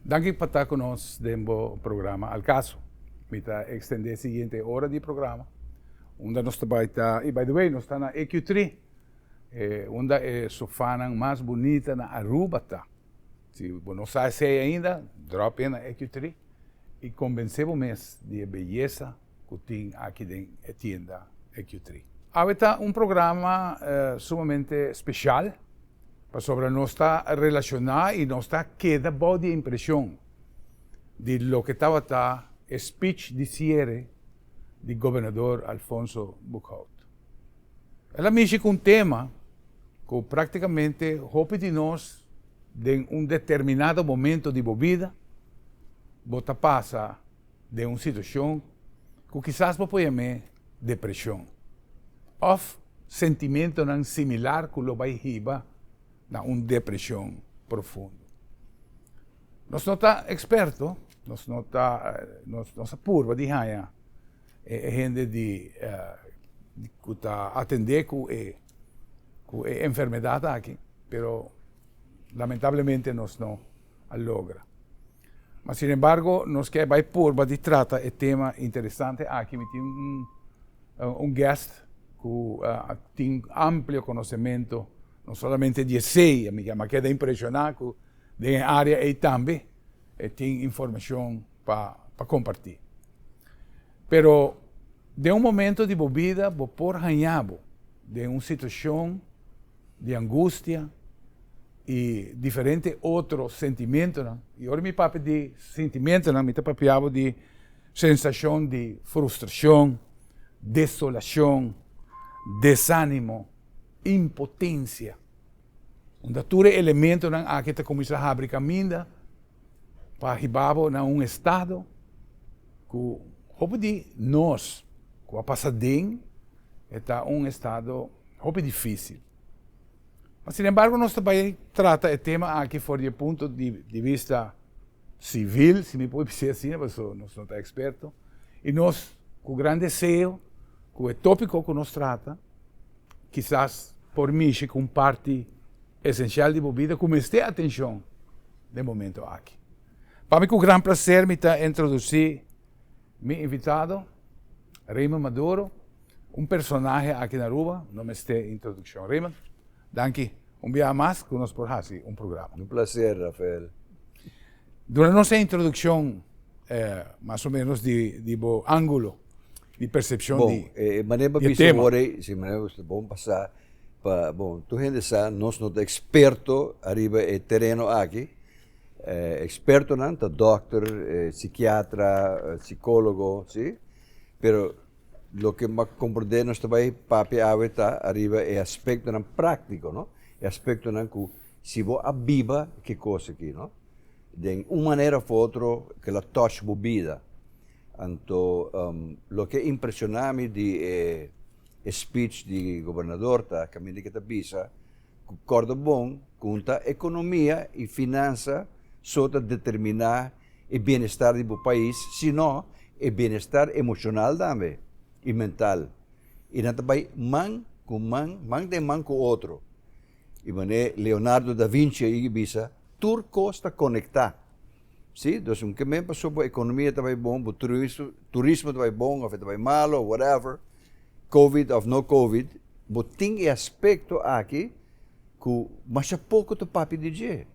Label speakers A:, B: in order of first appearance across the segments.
A: Danki pa ta ku nos den bo programa Al Caso. Mi ta ekstendé siguiente ora di programa unda nos ta bai ta, y by the way nos ta na EQ3, unda e sofanan mas bunita na Aruba ta. Si bo no sa esei ainda, drop in na EQ3 y konbensé bo mes di e beyesa ku tin aki den e tienda EQ3. Awe ta un programa sumamente speshal pasobra nos ta relashoná i nos ta keda bou di e impreshon di loke tabata e speech di siere di Gobernador Alfonso Boekhoudt. El a mishi ku un tema ku praktikamente hopi di nos den un determinado momento di bo bida bo ta pasa den un situashon ku kisas bo por yam'é depreshon òf sentimentonan similar ku lo bai hiba na un depreshon profundo. Nos no ta eksperto, nos no ta, nos nos a purba di haña e hende di ku ta atendé ku e ku e enfermedat aki, pero lamentablemente nos no a logra. Ma sin embargo nos ke bai purba di trata e tema interesante aki. Mi tin un un guest ku tin amplio konosementu no solamente di esei, mi a keda impreshoná ku den e área ei tambe e tin informashon pa pa kompartí. Pero den un momento di bo bida bo por haña bo den un situashon di angustia i diferente otro sentimentonan. I ora mi papia di sentimentonan mi ta papia bo di sensashon di frustrashon, desolashon, desanimo, impotensia. Unda tur e elementonan aki ta kuminsá habri kaminda pa hiba bo na un estado ku hopi di nos ku a pasa den e ta un estado hopi difísil. Ma sin embargo nos ta bai trata e tema aki for di e punto di bista sivil, si mi por bisa asina, pasobra nos no ta eksperto, i nos ku gran deseo ku e tópiko ku nos trata kisas por mishi ku un parti esensial di bo bida ku mester atenshon den momento aki. Pa mi ku gran plaser mi ta introdusí mi invitado, Raymond Maduro, un personahe aki na Aruba, no mester introdukshon. Raymond, danki un biaha mas ku nos por hasi un programa.
B: Un plaser, Rafael.
A: Duna nos e introdukshon mas o menos di bo ángulo di persepshon di
B: e manera
A: di e tema.
B: Bon, e manera bo bisa bon pasá pa, bon, tur hende sa nos no ta eksperto ariba e tereno aki. Ekspertonan ta dòkter, sikiatra, sikólogo, si. Pero loke mi a komprendé nos ta bai papia awe ta ariba e aspektonan práktiko, no? E aspektonan ku si bo a biba ke kos aki, no? Den un manera òf otro ke lo a touch bo bida. Anto loke a impreshoná mi di e speech di gobernador ta kaminda ke ta bisa ku kòrda bon ku un ta ekonomia i finansa so ta determiná e bienestar di bo pais, sino e bienestar emoshonal tambe i mental. I nan ta bai man ku man, man den man ku otro. I manera Leonardo da Vinci a yega bisa, tur kos ta konektá. Sí, dus un ke men pasobra bo ekonomia ta bai bon, bo turismo ta bai bon òf e ta bai malo, whatever, covid òf no covid, bo tin e aspekto aki ku masha poko ta papia di dje.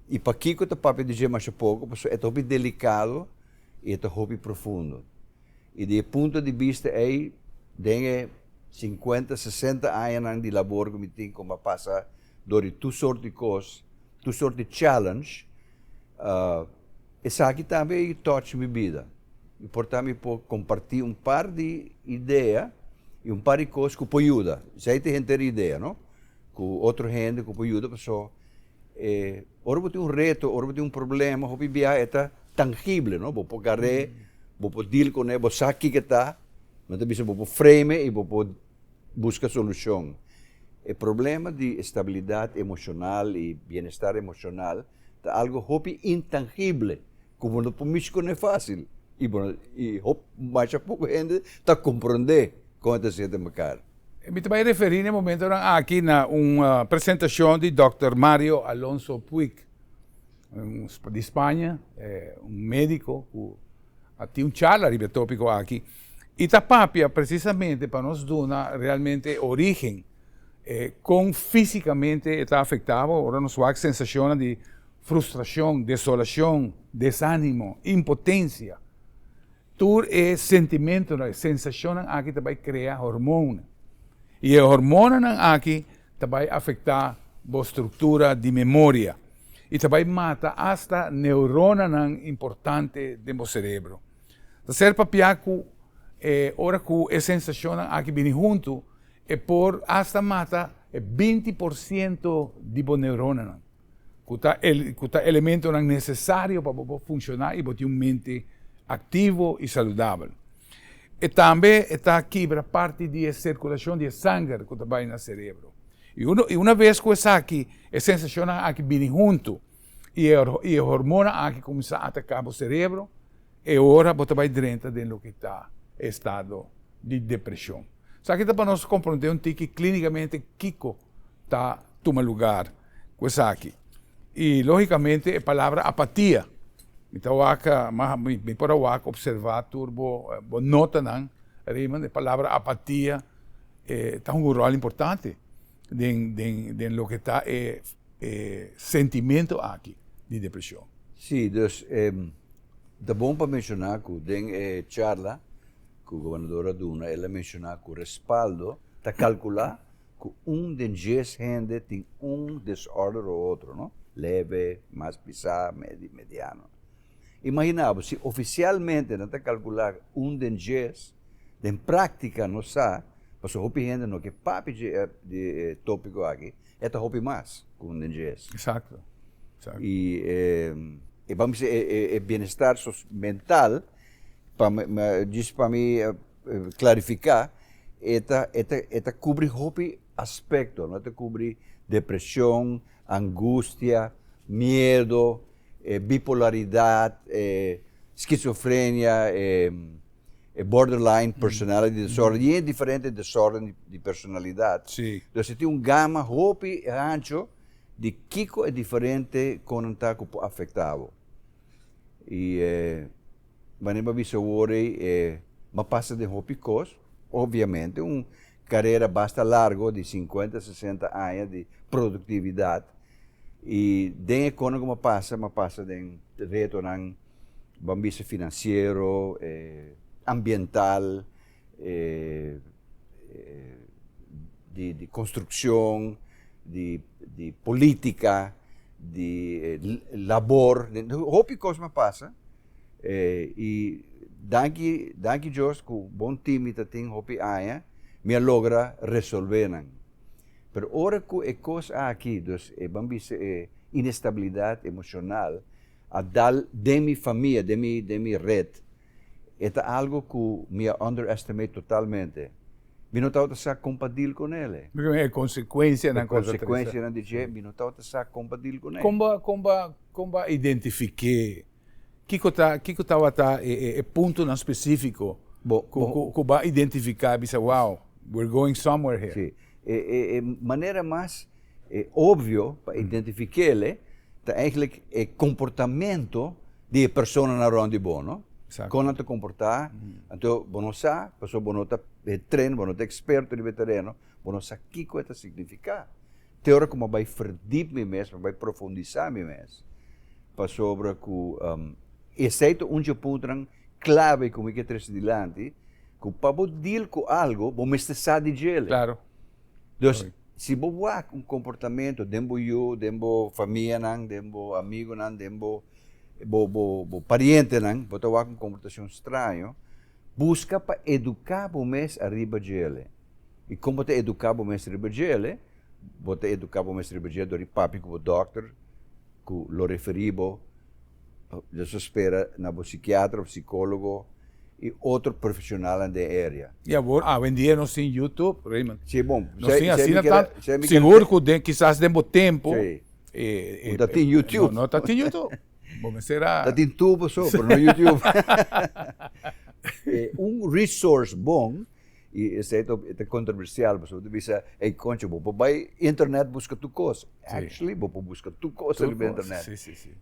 B: I pakiko ta papia di dje masha poko? Pasobra e ta hopi delikado i e ta hopi profundo. I di e punto di bista ei, den e sinkuenta, sesenta añanan di labor ku mi tin komo a pasa dor di tur sort di kos, tur sort di challenge, esaki tambe a touch mi bida. I por ta mi por kompartí un par di idea i un par di kos ku por yuda. Esei ta henter idea, no? Ku otro hende ku por yuda pasobra E ora bo tin un reto, ora bo tin un problema, hopi biaha e ta tangible, no? Bo por gar'é, bo por deal kuné, bo sa kiko e ta, nan ta bisa bo por frame i bo por buska solushon. E problema di estabilidat emoshonal i bienestar emoshonal ta algu hopi intangible ku bo no por mishi kuné fásil i bo i hop masha poko hende ta komprondé kon e ta sinti mekar.
A: Mi ta bai referí na e momentonan aki na un presentashon di dòkter Mario Alonso Puig. Un di Spaña, un médiko ku a tin un charla riba e tópiko aki i ta papia presisamente pa nos duna realmente e orígen kon físikamente e ta afektá bo ora nos wak sensashonnan di frustrashon, desolashon, desánimo, impotensia. Tur e sentimentonan, e sensashonnan aki ta bai krea hormonnan i e hormonanan aki ta bai afektá bo struktura di memoria i ta bai mata asta neuronanan importante den bo serebro. Ta ser papiá ku e ora ku e sensashonnan aki bini huntu e por asta mata e 20% di bo neuronanan, ku ta ku ta elementonan nesesario pa bo por funshoná i bo tin un mente aktivo i saludabel. E tambe e ta kibra parti di e sirkulashon di e sanger ku ta bai na serebro. I i una bes ku esaki, e sensashonnan aki bini huntu i e i e hormonan aki kuminsá ataká bo serebro, e ora bo ta bai drenta den loke ta e estado di depreshon. Esaki ta pa nos komprondé un tiki klínikamente kiko ta tuma lugar ku esaki. I lógikamente e palabra apatia, mi ta wak, mi por a wak opservá tur bo bo notanan, Raymond, e palabra apatia ta hunga un ròl importante den den den loke ta e e sentimento aki di depreshon.
B: Sí, dus ta bon pa menshoná ku den e charla ku gobernador a duna el a menshoná ku Respaldo ta kalkulá ku un den djes hende tin un desorder o otro, no? Leve, mas pisá, medi, mediano. Imaginá bo, si ofisialmente nan ta kalkulá un den djes, den práktika nos sa, pasobra hopi hende no ke papia dje e di e tópiko aki, e ta hopi mas ku un den djes.
A: Eksakto, eksakto.
B: I e ban bisa e e bienestar sos mental, pa mi djis pa mi klarifiká, e ta e ta e ta kubri hopi aspekto, no? E ta kubri depreshon, angustia, miedo, e bipolaridat, e skizofrenia, e borderline personality disorder, i e diferente desorden di personalidat. Dus e tin un gama hopi hancho di kiko e diferente konan ta ku por afektá bo. I e manera bo a bisa awor ei, e bo a pasa den hopi kos, obviamente un karera basta largo di sinkuenta, sesenta aña di produktividat. I den e kono ku mi a pasa, mi a pasa den retonan, ban bisa finansiero, ambiental, di konstrukshon, di politika, di labor, hopi kos mi a pasa. I danki, danki Dios ku bon team mi ta tin hopi aña, mi a logra resolve nan. Pero ora ku e kos aki, dus e ban bisa e inestabilidat emoshonal a dal den mi famia, den mi den mi ret, e ta algu ku mi a underestimate totalmente. Mi no tabata sa kon pa deal ku nele.
A: E konsekuensianan
B: ku e ta trese. E konsekuensianan di dje, mi no tabata sa kon pa deal ku ne.
A: Kon bo kon bo kon bo a identifiké Kiko ta kiko tabata e e puntonan spesífiko
B: Bo
A: ku ku ku bo a identifiká i bisa wow, we're going somewhere here?
B: Sí. E e e manera mas obvio pa identifik'é ta eigenlijk e komportamento di e personanan rònt di bo, no?
A: Exacto.
B: Kon nan ta komportá, anto bo no sa, pasobra bo no ta train, bo no ta eksperto riba e tereno, bo no sa kiko e ta signifiká. Te ora ku mi a bai verdiep mi mes, mi a bai profundisá mi mes, pasobra ku esei ta un dje puntonan klave ku mi ke trese dilanti, ku pa bo deal ku algu, bo mester sa di djele.
A: Klaro.
B: Dus, si bo wak un komportamento den bo yu, den bo famianan, den bo amigunan, den bo bo bo bo parientenan, bo ta wak un komportashon straño, buska pa eduká bo mes ariba djele. I kon bo ta eduká bo mes riba djele? Bo ta eduká bo mes riba dje dor di papia ku bo dòkter ku lo referí bo, Dios ta spera, na bo sikiatra òf sikólogo i otro profeshonalnan den e area.
A: I awor, awendia nos tin YouTube, Raymond.
B: Sí, bon.
A: Nos tin asina tant, sigur ku den kisas den bo tempu.
B: Sí. No ta tin YouTube.
A: No ta tin YouTube. Bo mester a.
B: Ta tin tubo so, pero no YouTube. Un resource bon. I esei ta ta kontroversial pasobra bo ta bisa ey concho bo por bai internet buska tur kos. Actually bo por buska tur kos riba internet.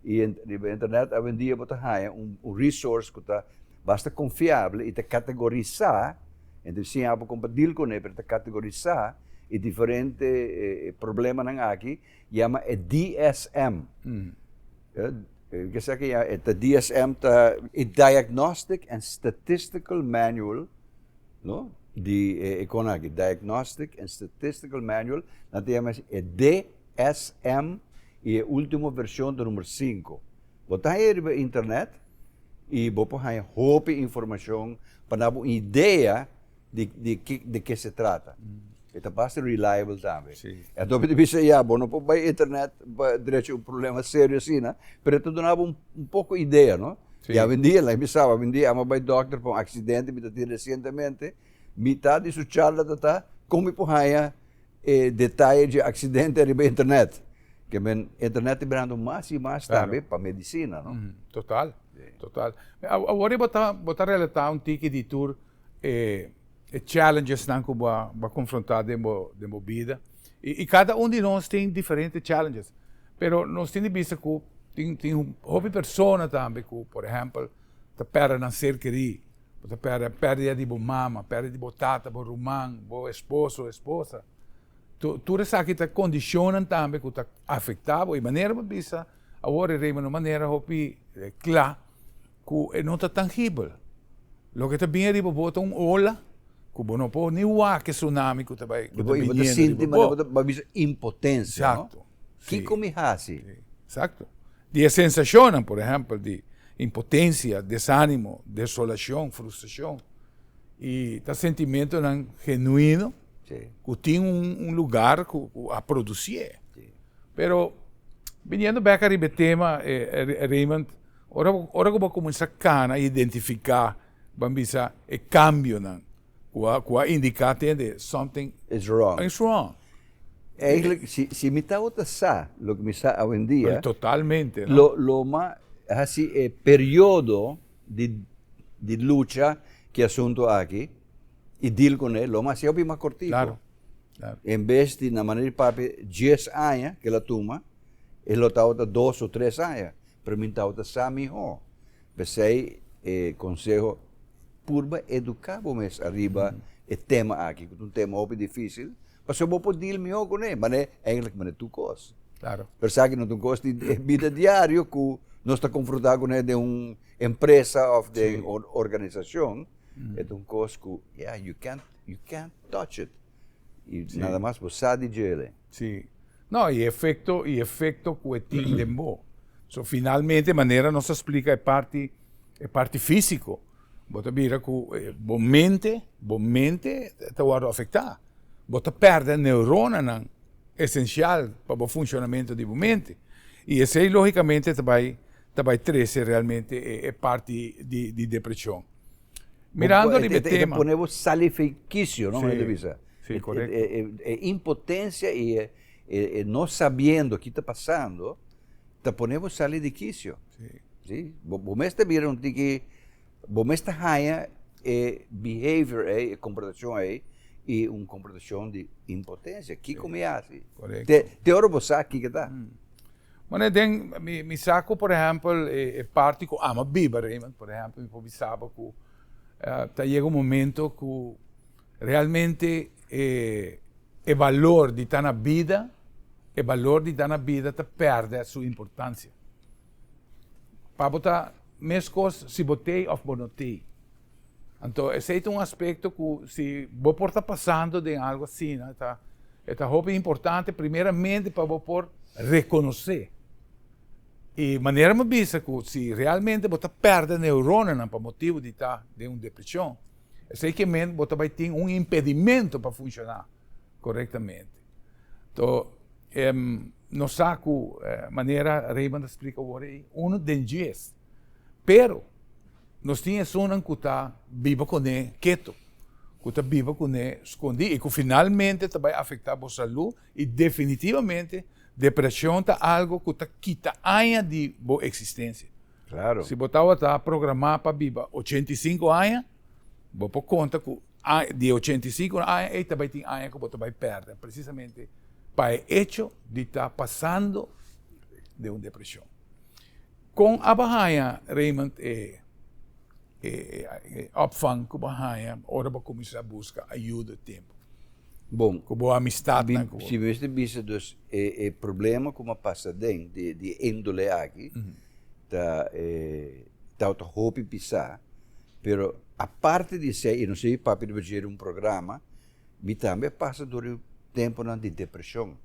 B: I riba internet awendia bo ta haña un resource ku ta basta konfiabel i ta kategorisá, enton siña bo kon pa deal kuné pero ta kategorisá e diferente problemanan aki yama e DSM. Ke sa ke e ta DSM ta e Diagnostic and Statistical Manual no di e kon aki Diagnostic and Statistical Manual nan ta yama e DSM i e ultimo vershon ta number sinku. Bo ta haña riba internet i bo por haña hopi informashon pa dabo un idea di di di ke se trata. E ta basta reliable tambe. Anto mi ta bisa ya bo no por bai internet pa drecha un problema serio asina, pero e ta duna bo un poko idea no. I awendia laga mi sa awendia amo bai dokter pa un aksidente mi ta tin resientemente, mitad di su charla ta ta kon mi por haña e detaye dje aksidente riba internet. Ke men internet ta birando mas i mas tambe pa medisina no.
A: Total, total. Awor bo ta bo ta relatá un tiki di tur e e challengesnan ku bo a bo a konfrontá den bo den bo bida. I i kada un di nos tin diferente challenges, pero nos tin di bisa ku tin tin hopi persona tambe ku por ehèmpel ta pèrdè nan ser kerí, bo ta pèrdè pèrdida di bo mama, pèrdida di bo tata, bo ruman, bo esposo, esposa. Tur esaki ta kondishonnan tambe ku ta afektá bo i manera bo bisa awor e Raymond un manera hopi kla ku e no ta tangibel. Loke ta bini riba bo ta un ola ku bo no por ni wak e tsunami ku ta bai ku ta biniendo riba bo.
B: Bo ta bisa impotensia, no?
A: Eksakto.
B: Kiko mi hasi?
A: Eksakto. Di e sensashonnan, por ehèmpel, di impotensia, desanimo, desolashon, frustrashon i ta sentimentonan genuino ku tin un lugar ku a produsié. Pero biniendo bèk ariba e tema, Raymond, Ora ora ku bo a kuminsá kana i identifiká, ban bisa, e kambionan ku a ku a indiká tende something
B: Is wrong.
A: is wrong.
B: Eigenlijk, si si mi tabata sa loke mi sa awendia,
A: Totalmente, no?
B: lo lo m'a hasi e periodo di di lucha ku e asuntu aki i deal kuné, lo m'a hasi hopi mas kortiku.
A: Klaro, klaro.
B: En bes di na manera di papia dies aña ku el a tuma, e lo tabata dos o tres aña. Pero mi tabata sa mihó. P'esei e konseho, purba eduká bo mes ariba e tema aki, ku ta un tema hopi difísil, pasobra bo por deal mihó kuné, manera eigenlijk manera tur kos.
A: Claro.
B: Pero esaki no ta un kos di bida diario ku nos ta konfrontá kuné den un empresa òf den un organisashon. E ta un kos ku, ya, you can't, you can't touch it. I nada mas bo sa di djele.
A: Sí. No, i efecto, i efecto cu e tin den bo. So finalmente manera nos a splica e parti, e parti fisico, bo ta bira cu bo mente, bo mente ta wordo afecta. Bo ta perde neuronanan esencial pa bo funcionamento di bo mente. I esey logicamente ta bay, ta bay trece realmente e parti di, di depresion. Mirando riba e tema.
B: E ta pone bo sali fei kisio, no?
A: Sí,
B: ta bisa.
A: Sí, correcto.
B: E impotencia y e no sabiendo ki ta pasando, ta pone bo sali di kisio.
A: Sí.
B: Sí. Bo mes ta bira un tiki, bo mes ta haña e behavior ei, e comportacion ei, y un comportacion di impotencia. Kiko mi hasi?
A: Correcto.
B: Te ora bo sa kiko ta.
A: Bueno, den mi, mi sa ku, por ehèmpel, e, e parti ku ama biba, Raymond, por ehèmpel, mi por bisa bo ku ta yega un momento ku realmente e, e balor di ta na bida, e balor di ta na bida ta pèrdè su importansia. Pa bo ta meskos si bo t'ei òf bo no t'ei. Anto esei ta un aspekto ku si bo por ta pasando den algu asina ta e ta hopi importante primeramente pa bo por rekonosé. I manera mi bisa ku si realmente bo ta pèrdè neuronanan pa motibu di ta den un depreshon, esei ke men bo ta bai tin un impedimento pa funshoná korektamente. To nos sa ku manera Raymond a splika awor ei, unu den dies. Pero nos tin esunnan ku ta biba kuné ketu, ku ta biba kuné skondí i ku finalmente ta bai afektá bo salú i definitivamente depreshon ta algu ku ta kita aña di bo eksistensia.
B: Claro.
A: Si bo tabata programá pa biba 85 aña, bo por konta ku. Di e 85 aña ei ta bai tin aña ku bo ta bai pèrdè presisamente pa e echo di ta pasando den un depreshon. Kon abo haña, Raymond, e e opvang ku bo haña ora bo kuminsá buska ayuda tempu?
B: Bon,
A: Ku bo amistatnan ku bo.
B: Si mi mester bisa dus e e problema ku mi a pasa den di di e índole aki ta e tabata hopi pisá, pero aparte di esei i nos a papia riba dje den un programa, mi tambe a pasa dor di tempunan di depreshon.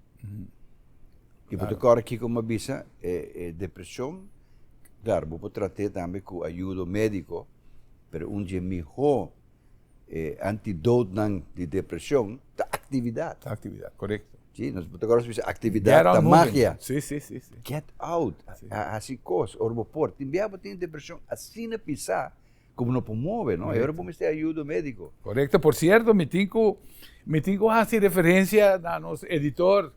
B: I bo ta kòrda kiko mi a bisa? E e depreshon, klaro bo por trat'é tambe ku ayudo médiko, pero un dje mihó E antidotenan di depresion ta actividad.
A: Ta actividad, correcto.
B: Si, nos ta acorda bisa actividad ta magia.
A: Si, si, si, si.
B: Get out, haci cos, ora bo por. Tin bia bo tin depresion asina pisa cu bo no por move, no? E ora bo mester ayudo medico.
A: Correcto. Por cierto, mi tin cu, mi tin cu haci referencia na nos editor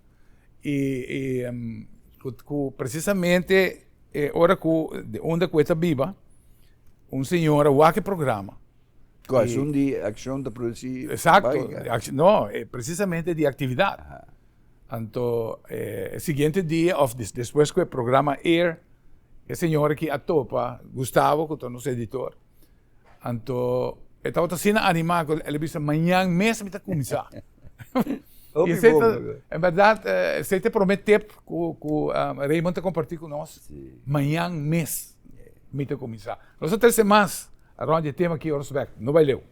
A: y, y cu, cu precisamente e ora cu, de unda cu e ta biba, un señora wak e programa.
B: Cual esun di accion ta produci
A: Exacto, no, precisamente di actividad. Anto e siguiente dia of despues cu e programa air, e señor aki a topa Gustavo cu ta nos editor. Anto e tabata asina anima cu el a bisa mañan mes mi ta cuminsa.
B: Hopi bon.
A: En berdad esey ta e prome tip cu Raymond ta comparti cu nos, mañan mes mi ta cuminsa. Nos a trece mas rond di e tema aki ora su bek. No bai leu.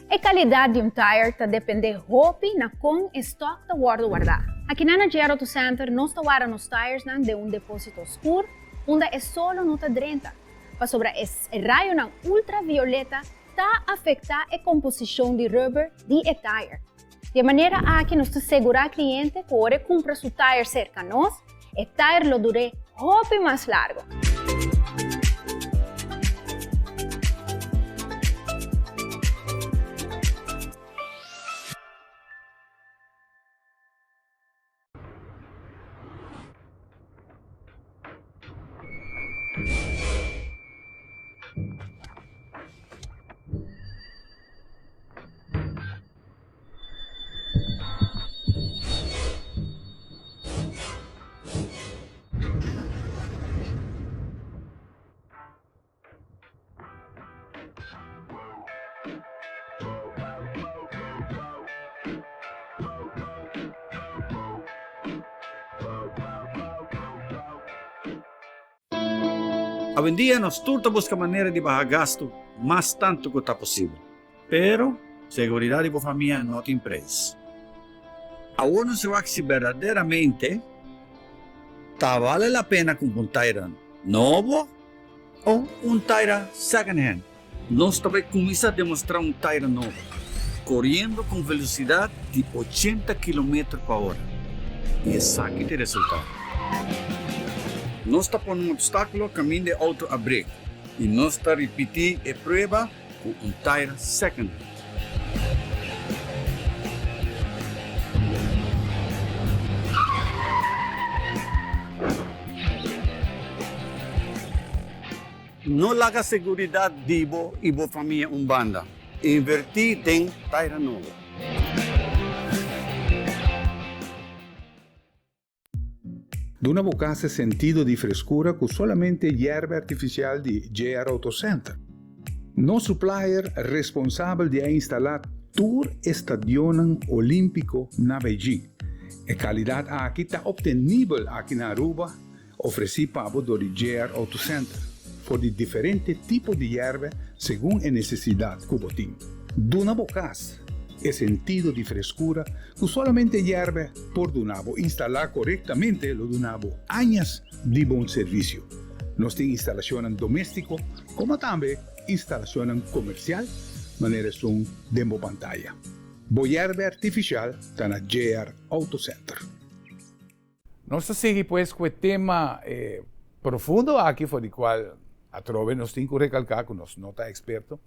C: E calidad di un tire ta depende hopi na con e stock ta wordo warda. Akinan na JR Auto Center nos ta warda nos tiresnan den un deposito scur unda e solo no ta drenta, pasobra e rayonan ultravioleta ta afecta e composicion di rubber di e tire. Di e manera aki nos ta segura cliente cu ora e cumpra su tire cerca nos, e tire lo dur'é hopi mas largo.
D: Awendia nos tur ta buska manera di baha gastu mas tantu ku ta posibel. Pero, seguridat di bo famia no tin preis. Awor nos a wak si berdaderamente ta bale la pena kumpra un taira nobo o un taira second hand. Nos ta bai kuminsá demostrá un taira nobo, koriendo ku un velosidat di 80 kilometer pa ora. I esaki ta e resultado. Nos ta pone un opstákulo kaminda e outo a brek i nos ta ripití e prueba ku un taira second hand. No laga seguridat di bo i bo famia un banda. Invertí den taira nobo.
A: Duna bo kas e sentido di freskura ku solamente yerba artifisial di JR Auto Center. Nos supplier responsabel di a instalá tur e stadionnan olímpiko na Beijing. E kalidat aki ta optenibel aki na Aruba, ofresí pa bo dor di JR Auto Center, for di diferente tipo di yerba segun e nesesidat ku bo tin. Duna bo kas e sentido di freskura ku solamente yerba por duna bo. Instalá korektamente lo duna bo añas di bon servisio. Nos tin instalashonnan doméstiko komo tambe instalashonnan komersial manera esun den bo pantaya. Bo yerba artifisial ta na JR Auto Center. Nos ta sigui pues ku e tema profundo aki for di kual atrobe nos tin ku rekalká ku nos no ta eksperto,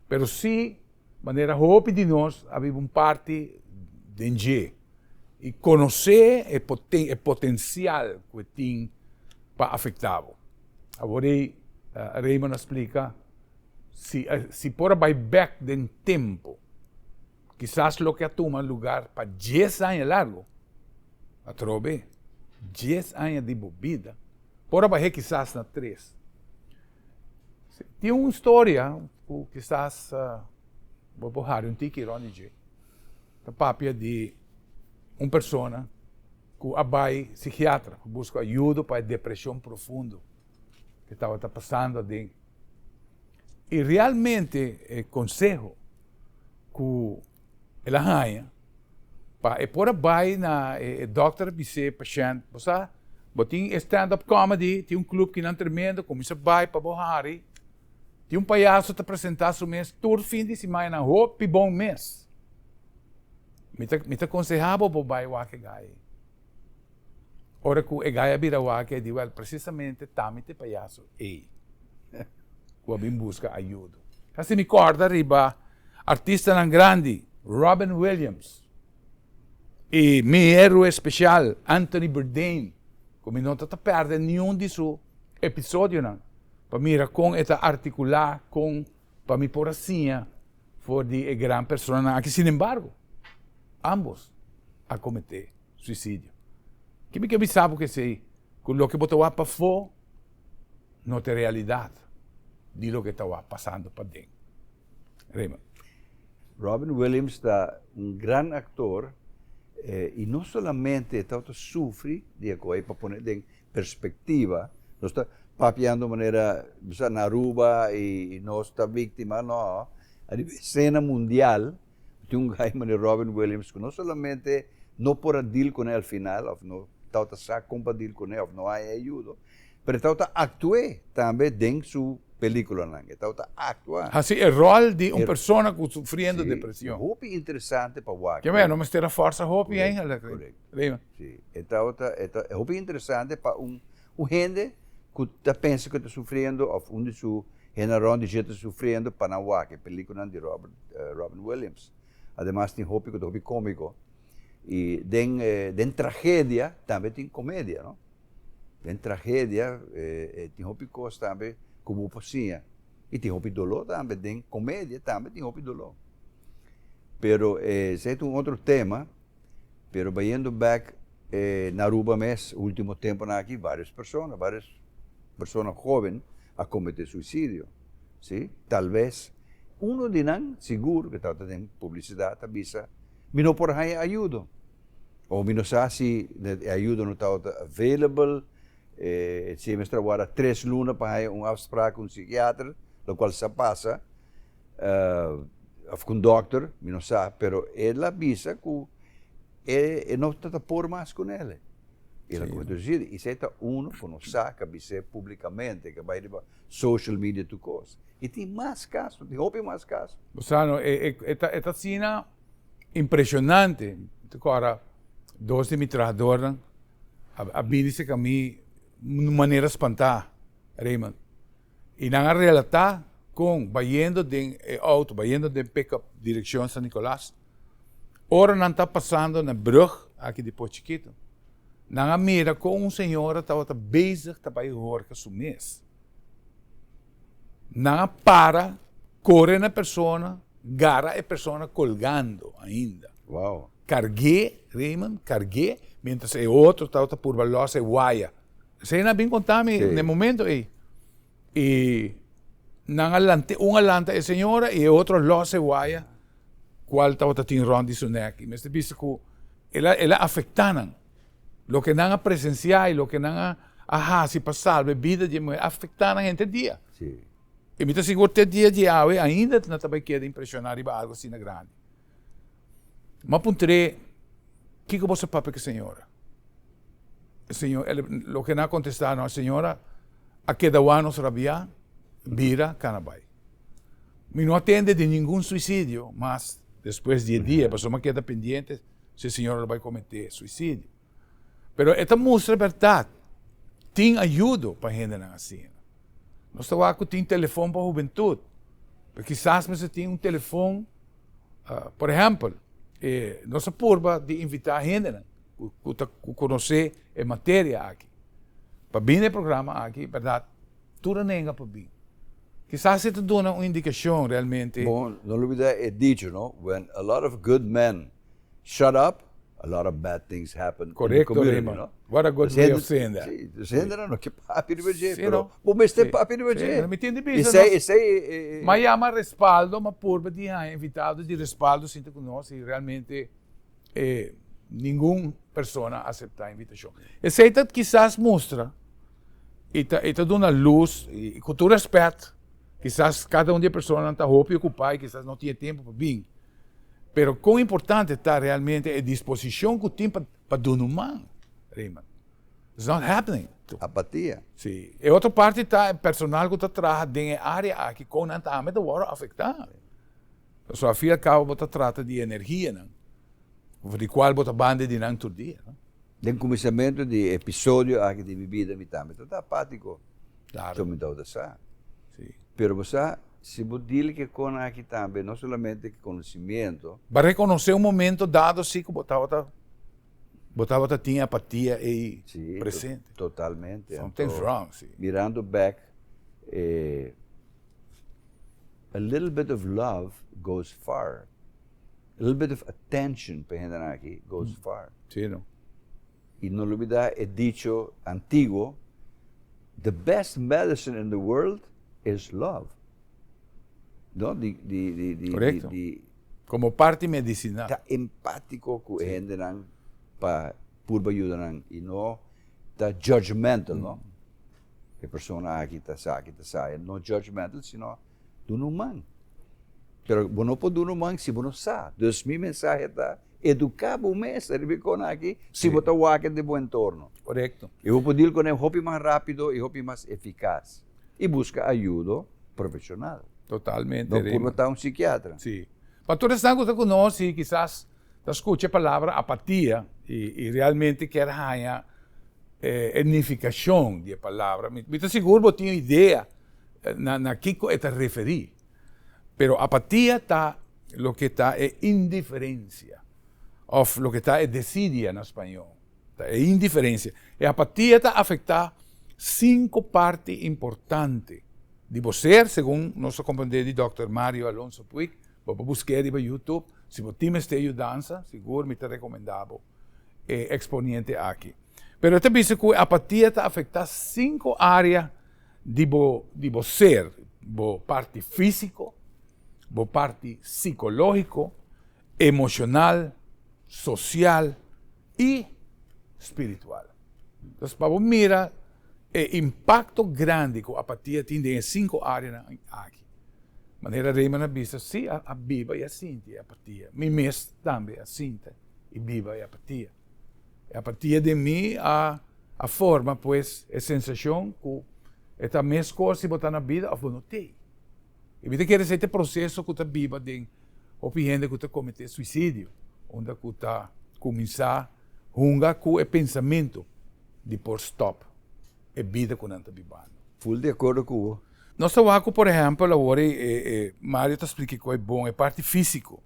A: pero si manera hopi di nos a biba un parti den dje i konosé e e potensial ku e tin pa afektá bo. Awor ei Raymond a splika si si por a bai bèk den tempu. Kisas loke a tuma lugar pa dies aña largo, atrobe, dies aña di bo bida, por a bah'é kisas na tres. Tin un storia ku kisas bo por hari un tiki rond di dje. Ta papia di un persona ku a bai psikiatra pa buska ayudo pa e depreshon profundo ku tabata pasando aden. I realmente e konseho ku el a haña pa e por a bai na e dòkter a bis'é pashènt, bo sa, bo tin e stand up comedy, tin un club kinan tremendo, kuminsá bai pa bo hari, tin un payaso ta presentá su mes tur fin di siman hopi bon mes. Mi ta mi ta konsehá bo bo bai wak e gai. Ora ku e gai a bira wak e di, wèl, presisamente ta mi ta e payaso ei ku a bin buska ayudo. Hasi mi kòrda riba artistanan grandi Robin Williams i mi héroe spesial Anthony Bourdain ku mi no ta ta pèrdè niun di su episodionan pa mira kon e ta artikulá kon pa mi por a siña for di e gran personanan aki. Sinembargo, ambos a kometé suisidio. Ke mi ke bisa bo kesei? Ku loke bo ta wak pafó no ta e realidat di loke ta wak pasando paden. Raymond.
B: Robin Williams ta un gran aktor i no solamente e tabata sufri di e kos, pa pone den perspektiva, nos ta papiando manera bisa na Aruba i nos ta víktima, no, ariba esena mundial tin un gai manera Robin Williams ku no solamente no por a deal kuné al final òf no tabata sa kon pa deal kuné òf no haña ayudo, pero e tabata aktu'é tambe den su pelíkulanan, e tabata aktua.
A: Hasi e ròl di un persona ku sufriendo depresion.
B: Si, hopi interesante pa wak.
A: Ke mei no mester a fòrsa hopi eigenlijk.
B: Korekto. Si, e tabata, e ta hopi interesante pa un un hende ku ta pensa ku ta sufriendo òf un di su hendenan rònt di dje ta sufriendo pa nan wak e pelíkulanan di Robert Robin Williams. Ademas tin hopi ku ta hopi kómiko i den den tragedia tambe tin komedia no. Den tragedia tin hopi kos tambe ku bo por siña i tin hopi doló tambe den komedia tambe tin hopi doló. Pero esei ta un otro tema. Pero bayendo bek na Aruba mes ultimo temponan aki varios persona, varios persona hoben a comete suicidio, si, tal bes uno di nan sigur cu tabata den publicidad ta bisa mi no por haya ayudo o mi no sa si e ayudo no tabata available, si e mester a warda tres luna pa haya un afspraak cu un psikiater, locual sa pasa. Of ku un dokter, mi no sa, pero el a bisa ku e e no ta ta por mas ku nele. El a kometé suisidio. I esei ta uno ku no sa ku a bis'é publikamente, ku a bai riba social media tur kos. I tin mas kaso, tin hopi mas kaso.
A: Bo sa no, e e ta e ta asina impreshonante. Mi ta kòrda dos di mi trahadornan a a bini serka mi un manera spantá, Raymond. I nan a relatá kon bayendo den e outo, bayendo den pickup direkshon San Nicolas, ora nan ta pasando na brug aki di Pos Chikitu, nan a mira kon un señora tabata bezig ta bai horka su mes. Nan a para, kore na e persona, gara e persona kolgando ainda.
B: Wow.
A: Karg'é, Raymond, karg'é, mientras e otro tabata purba lòs e waya. Esei nan a bin konta mi na e momento ei. I nan a lant'é, un a lanta e señora i e otro a lòs e waya kual tabata tin rònt di su nèk. I mester bisa ku el a el a afektá nan. Loke nan a presensiá i loke nan a a hasi pa salba e bida di e muhé a afektá nan henter dia. I mi ta sigur te dia di awe ainda nan ta bai keda impreshoná riba algu asina grandi. M'a puntr'é, Kiko bo sa papia ku e señora? E señor, loke nan a kontestá nos, e señora a keda wak nos rabiá, bira, kana bai. Mi no a tende di ningun suisidio mas despues di e dia, pasobra mi a keda pendiente si e señora lo bai kometé suisidio. Pero e ta mustra bèrdat, tin ayudo pa hendenan asina. Nos ta wak ku tin telefon pa hubentut, pero kisas mester tin un telefon. Por ehèmpel, nos a purba di invitá hendenan ku ta ku konosé e materia aki pa bini e programa aki, bèrdat, tur a nenga pa bini. Kisas e ta duna un indikashon realmente.
B: Bon, no lubida e dicho, no? When a lot of good men shut up, a lot of bad things happen in the community, no?
A: Korekto, Raymond. What a good way of saying that.
B: Si, dus hendenan no ke papia riba dje, pero bo mester papia riba dje.
A: Si, mi tin di bisa nos.
B: Esei, esei.
A: M'a yama Respaldo, m'a purba di haña invitado di Respaldo sinta ku nos i realmente ningun persona a aseptá e invitashon. Esei ta kisas mustra i ta i ta duna lus i ku tur rèspèt kisas kada un di e personanan ta hopi okupá i kisas no tin e tempu pa bin. Pero kon importante ta realmente e disposishon ku tin pa pa duna un man, Raymond. It's not happening.
B: Apatia.
A: Si. E otro parti ta e personal ku ta traha den e área aki kon nan tambe ta wòrdu afektá. Pasobra al fin al kabo bo ta trata di energianan di kual bo ta banda di nan tur dia.
B: Den kuminsamentu di e episodio aki di mi bida mi tambe ta ta apátiko.
A: Klaro.
B: So mi tabata sa.
A: Si.
B: Pero bo sa, si bo deal ku e konan aki tambe, no solamente ku konosimiento.
A: Bo a rekonosé un momento dado si ku bo tabata, bo tabata tin e apatia ei presente.
B: Si, totalmente.
A: Something's wrong, si.
B: Mirando bek e a little bit of love goes far. A little bit of attention pa e hendenan aki goes far.
A: Sí, no.
B: I no lubida e dicho antiguo, The best medicine in the world is love. No, di, di, di, di,
A: Correcto.
B: di,
A: Como parti medicinal.
B: Ta empatico cu e hendenan pa purba yuda nan y no ta judgmental, no. E persona aki ta sa, aki ta sa. No judgmental, sino duna un man. Pero bo no por duna un man si bo no sa. Dus mi mensahe ta, educa bo mes riba e kona aki si bo ta wak den bo entorno.
A: Korekto.
B: I bo por deal ku nan hopi mas rapido i hopi mas efikas. I buska ayudo profeshonal.
A: Totalmente.
B: No purba ta un psikiatra.
A: Si. Pa tur esnan ku ta ku nos i kisas ta skucha e palabra apatia i realmente kier haña e nifikashon di e palabra, mi ta sigur bo tin un idea na kiko e ta referí. Pero apatia ta loke ta e indiferensia òf loke ta e desidia na spañó. Ta e indiferensia. E apatia ta afektá sinku parti importante di bo ser, segun nos a komprendé di dòkter Mario Alonso Puig. Bo por busk'é riba YouTube. Si bo tin mester yudansa, sigur mi ta rekomendá bo e eksponiente aki. Pero e ta bisa ku e apatia ta afektá sinku área di bo di bo ser, bo parti físiko, bo parti sikológiko, emoshonal, sosial i spiritual. Entonces pa bo mira e impakto grandi ku apatia tin den e sinku áreanan aki. Manera Raymond a bisa, si a a biba i a sinti e apatia. Mi mes tambe a sinti i biba e apatia. E apatia den mi a a forma pues e sensashon ku e ta meskos si bo ta na bida òf bo no t'ei. I mi ta kere esei ta e proseso ku ta biba den hopi hende ku ta kometé suisidio, unda ku ta kuminsá hunga ku e pensamentu di por stòp e bida ku nan ta bibando.
B: Ful di akuerdo ku bo.
A: Nos ta wak ku por ehèmpel awor e Mario ta splika e kos bon, e parti físiko.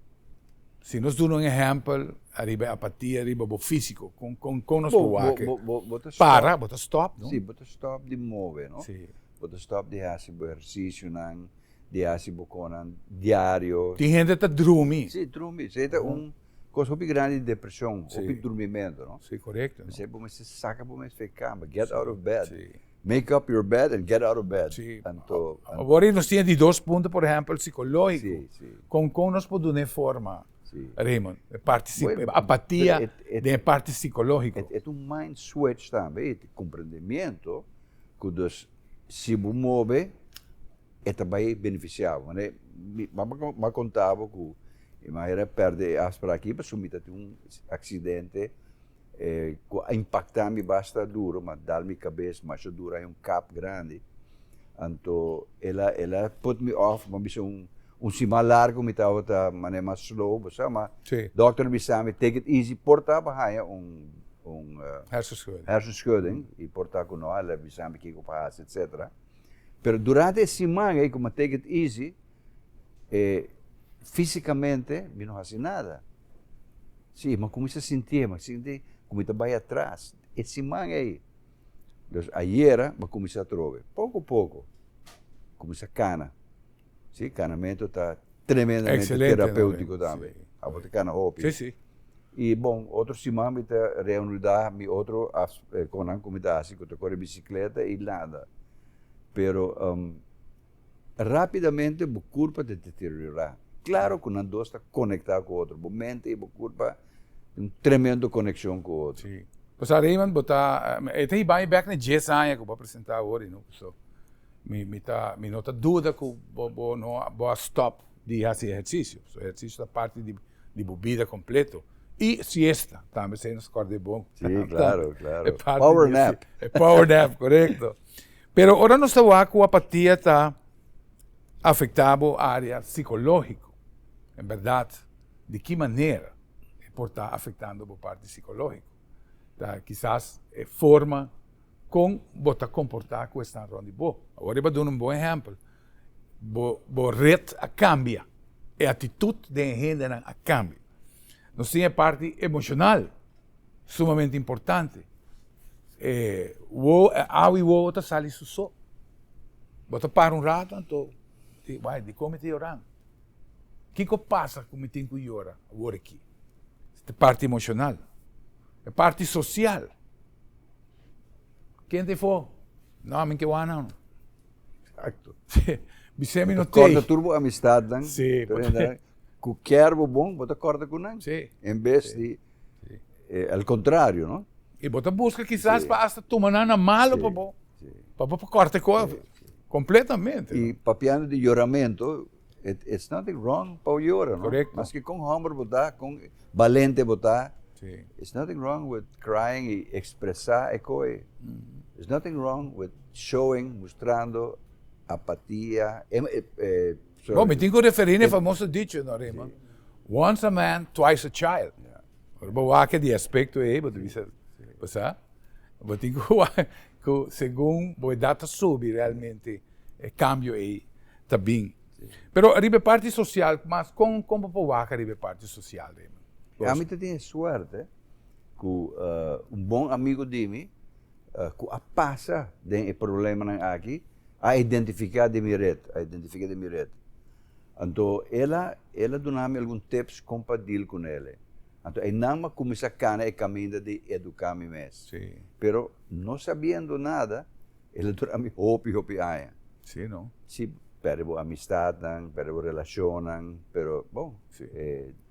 A: Si nos duna un ehèmpel ariba e apatia riba bo físiko, kon kon kon nos por wak e?
B: Bo ta stòp.
A: Para, bo ta stòp, no?
B: Si, bo ta stòp di move, no?
A: Si.
B: Bo ta stòp di hasi bo ehersisionan, di hasi bo konan diario.
A: Tin hende ta drumi.
B: Si, drumi. Esei ta un kos hopi grandi di depreshon, hopi drumimentu, no?
A: Si, korekto.
B: P'esei bo mester saka bo mes for e kama, get out of bed.
A: Si.
B: Make up your bed and get out of bed.
A: Si.
B: Anto.
A: Awor nos tin e di dos punto, por ehempel, psicológico.
B: Si, si.
A: Con con nos por duna e forma,
B: Si.
A: Raymond? E parti si,
B: Bueno,
A: apatia
B: pero e- e-
A: den e parti psicológico.
B: E ta un mind switch tambe, e comprendimiento cu dus si bo move e ta bay beneficia bo. Mane mi a conta bo cu mi mayor a perde e afspraak aki pasobra mi ta tin un accidente Cu a impacta mi basta duro, ma dal mi cabes masha duro, hay un kap grandi. Anto el a el a put me off, mi a bisa un un siman largo mi tabata mane mas slow, bo sa, ma
A: Sí.
B: dokter a bisa mi take it easy, por ta bo haya un un
A: Hersenschudding.
B: hersenschudding y por ta cu no, el a bisa mi kico pa haci etcetera. Pero durante e siman ey cu mi a take it easy, e fisicamente mi no haci nada. Sí, mi a cuminsa sintié, mi a sinti cu mi ta bai atras e siman ei. Dus ayera mi a cuminsa atrobe, poco poco. Kuminsá kana. Sí, kanamentu ta tremendamente
A: Excelente,
B: terapéutiko
A: no,
B: tambe.
A: sí.
B: Abo ta kana hopi.
A: Sí, sí.
B: I bon, otro siman mi ta reanudá mi otro as, eh, konan ku mi ta hasi, ku ta kore bisikleta i landa. Pero um, rápidamente bo kurpa ta deteriorá. Klaro ku nan dos ta konektá ku otro. Bo mente i bo kurpa tin un tremendo konekshon ku otro.
A: Sí. Pasá Raymond, bo ta, e ta hiba mi bèk na djes aña ku bo a presentá awor i no, so mi mi ta mi no ta duda ku bo bo no bo a stòp di hasi ehersisio. So ehersisio ta parti di di bo bida kompleto. I siesta tambe, esei nos kòrda e bon.
B: Sí, klaro, klaro.
A: E parti
B: Power
A: di
B: nap.
A: E power nap, korekto. Pero ora nos ta wak ku apatia ta afektá bo área sikológiko, en bèrdat di ki manera e por ta afektando bo parti sikológiko? Ta kisas e forma kon bo ta komportá ku esnan rònt di bo. Awor riba duna un bon ehèmpel, bo bo ret a kambia, e atitut den e hendenan a kambia. Nos tin e parti emoshonal sumamente importante. E wo, e awa i wowo ta sali su so. Bo ta para un rato anto di, bai, dikon mi ta yorando? Kiko pasa ku mi tin ku yora awor aki? E parti emoshonal, e parti sosial. Ken ta efo? No, mi ke wak nan.
B: Exacto.
A: Bisé mi no
B: Bo ta
A: tei.
B: kòrta tur bo amistadnan.
A: Sí.
B: Tur hende ku kier bo bon, bo ta kòrta ku nan.
A: Sí.
B: En bes di al kontrario, no?
A: I bo ta buska kisas pa asta tuma nan na malo pa bo. Pa bo por kòrta e kos kompletamente.
B: I papiando di yoramento, it's nothing wrong pa bo yora, no?
A: Korekto.
B: Maske kon hòmber bo ta, kon balente bo ta,
A: Sí.
B: it's nothing wrong with crying i ekspresá e koe. There's nothing wrong with showing, mustrando apatia, sorry.
A: Bon, mi tin ku referí na e famoso dicho, no, Raymond? Once a man, twice a child. Ora bo wak di e aspekto ei, bo ta bisa, bo sa, bo tin ku wak ku segun bo edat ta subi realmente e kambio ei ta bin. Pero riba e parti sosial, mas kon kon bo por wak riba e parti sosial, Raymond?
B: Ami ta tin e suerte ku un bon amigu di mi ku a pasa den e problemanan aki a identifiká den mi ret, a identifiká den mi ret. Anto el a el a duna mi algun tips kon pa deal ku nele. Anto einan mi a kuminsá kana e kaminda di eduká mi mes. Pero no sabiendo nada el a dura mi hopi hopi aña.
A: Sí no.
B: Sí, pèrdè bo amistatnan, pèrdè bo relashonnan, pero bon,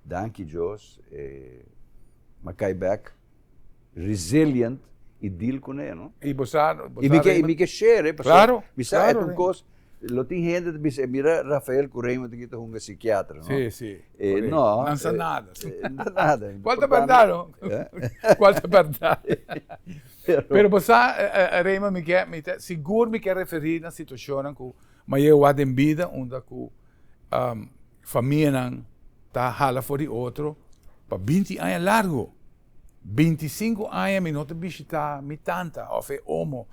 B: danki Dios mi a kai bèk resilient i deal kuné, no?
A: I bo sa, bo
B: I
A: sa
B: mi ke, i
A: Raymond.
B: mi ke share, pasobra
A: Claro,
B: mi sa
A: claro,
B: e ta un kos, lo tin hende ta bisa, mira Rafael ku Raymond aki ta hunga sikiatra, no?
A: Sí, sí.
B: Eh,
A: Correcto.
B: no,
A: Nan sa
B: eh,
A: nada.
B: eh, no nada.
A: Cual ta berdad, no? Cual ta berdad?
B: Pero,
A: Pero bo sa, eh, eh, Raymond, mi ke, mi ta, sigur mi ke referí na situacionnan ku mi a yega wak den bida unda ku um, famianan ta hala for di otro pa binti aña largo. 25 aña mi no ta bishita mi tanta of e omo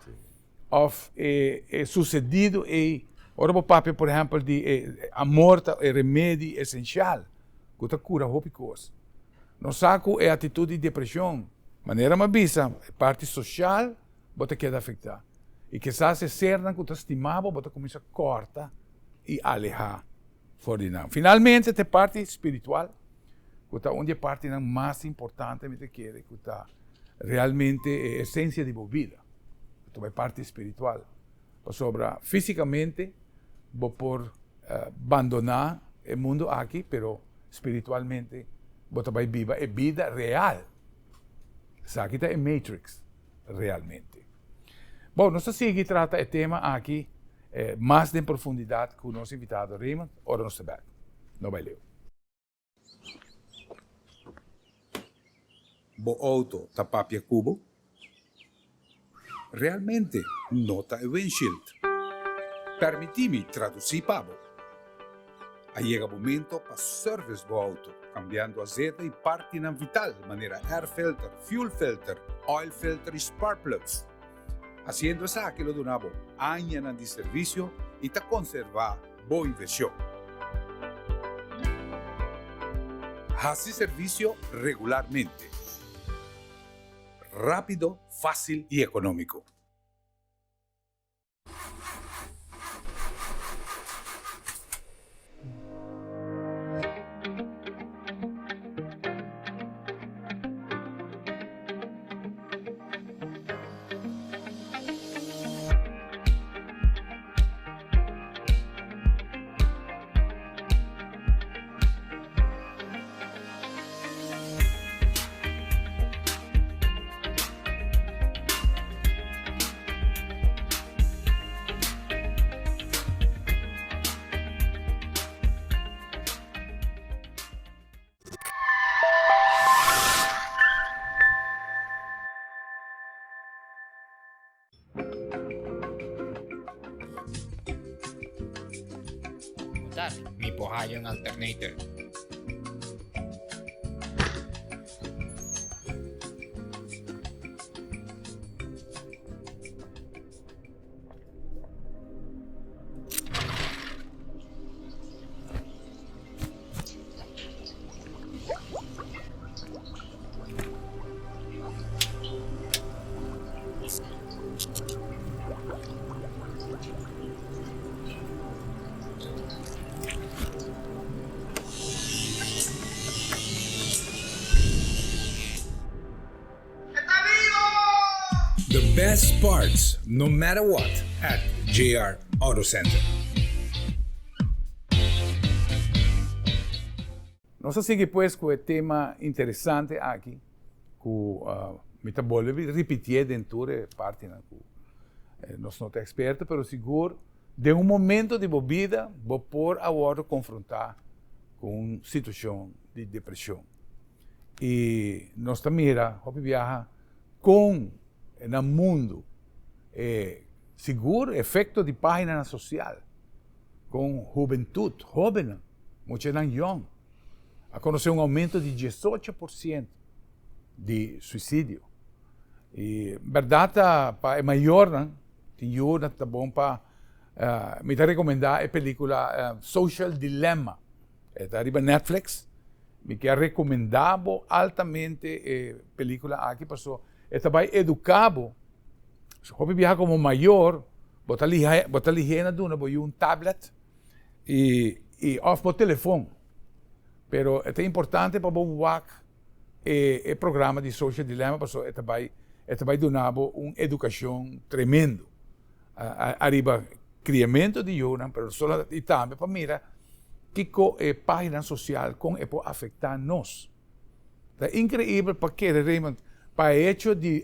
A: of e e sucedido ey. Ora bo papia por ehempel di e amor ta e remedi esencial cu ta cura hopi cos. Nos sa cu e actitud di depresion, manera mi a bisa, e parti social bo ta keda afecta y kisas e sernan cu ta stima bo, bo ta cuminsa corta y aleha. For di nan. Finalmente ta e parti spiritual, ku ta un di e partinan mas importante mi ta kere, ku ta realmente e esensia di bo bida. Ku ta e parti spiritual. Pasobra físikamente bo por bandoná e mundu aki, pero spiritualmente bo ta bai biba e bida real. Esaki ta e matrix realmente. Bon, nos ta sigui trata e tema aki mas den profundidat ku nos invitado Raymond ora nos ta bek. No bai leu.
E: Bo auto ta papia ku bo? Realmente no ta e windshield. Permití mi tradusí pa bo. A yega momento pa service bo auto, cambiando azeta y partinan vital manera air filter, fuel filter, oil filter y spark plugs. Haciendo esaki lo duna bo añanan di servicio y ta conserva bo inversion. Haci servicio regularmente. Rapido, facil y economico.
F: preguntar, mi por haya un alternator.
E: The best parts no matter what at JR Auto Center.
A: Nos a sigui pues cu e tema interesante aki cu mi ta bolbe ripitié den tur e partinan cu nos no ta experto pero sigur den un momento di bo bida bo por a wordo confronta cu un situacion di depresion y nos ta mira hopi biaha con na mundo e sigur efecto di paginanan social con hubentud, hobennan, muchanan yong, a conoce un aumento di diesocho por ciento di suicidio. Y berdad ta pa e mayornan, tin yunan ta bon pa, mi ta recomenda e pelicula Social Dilemma, e ta riba Netflix, mi kier recomenda bo altamente e pelicula aki paso e ta bay educa bo, hopi biaha como mayor, Bo ta liha, bo ta lihé na duna bo yu un tablet i i òf bo telefon. Pero e ta importante pa bo wak e e programa di Social Dilemma pasobra e ta bai e ta bai duna bo un edukashon tremendo ariba kriamentu di yunan pero solo i tambe pa mira kiko e página sosial kon e por afektá nos. Ta inkreibel pa kere Raymond pa e hecho di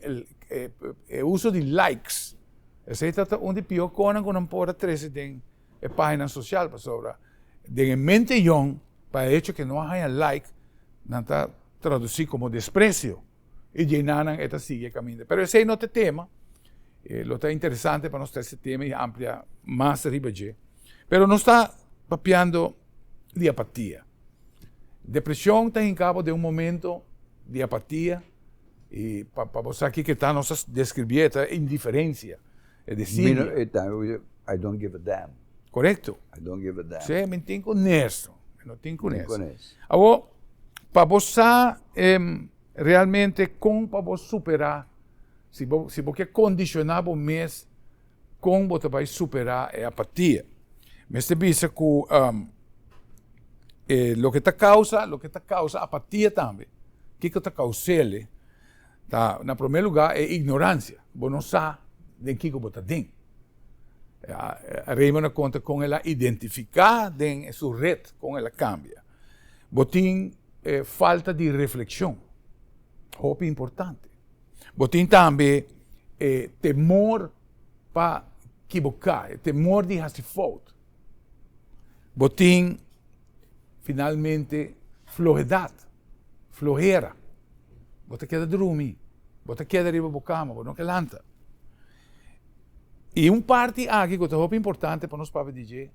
A: e uso di likes. Esei ta ta un di pió konan ku nan por a trese den e página sosial pasobra den e mente yòn pa e hecho ke no a haña like nan ta tradusí komo despresio i djei nan e ta sigui e kaminda. Pero esei no ta e tema. Lo ta interesante pa nos trese e tema i amplia mas riba dje. Pero nos ta papiando di apatia. Depresion ta hinca bo den un momento di apatia y pa pa bo sa kico ta nos a describie ta indiferencia, e desidia.
B: I don't give a damn.
A: Corecto.
B: I don't give a damn.
A: Si, mi tin cu nes, mi no tin cu nes. Awor, pa bo sa realmente con pa bo supera, si bo si bo ke condiciona bo mes Kon bo ta bai superá e apatia? Mester bisa ku e loke ta kousa, loke ta kousa apatia tambe, kiko ta kous'el, ta na promé lugá e ignoransia. Bo no sa den kiko bo ta den. Raymond a konta kon el a identifiká den su ret kon el a kambia. Bo tin e falta di reflekshon, hopi importante. Bo tin tambe e temor pa kiboká, e temor di hasi fout. Bo tin finalmente flohedat, flohera. Bo ta keda drumi, bo ta keda riba bo kama, bo no ke lanta. I un parti aki ku ta hopi importante pa nos papia di dje